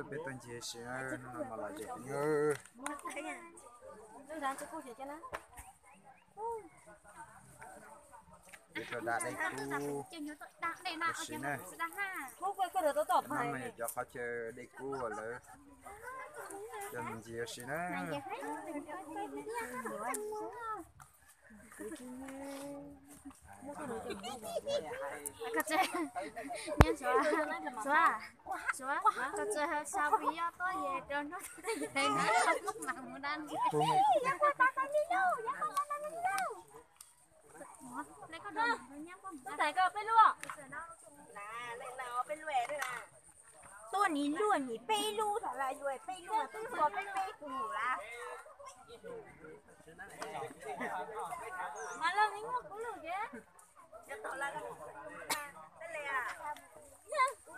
Peb tuaj ncig si na, hnub no mas lom zem heev. Peb tuaj da dej kub ua si na. Hnub no mas yog cov qhov chaw dej kub lawm, coj mus ncig ua si na. Tuaj nis luaj nis peb lub, thaum lawv yuav peb lub mas twb tuaj peb peb tus lawm. Mas los li muaj kuv lub ces.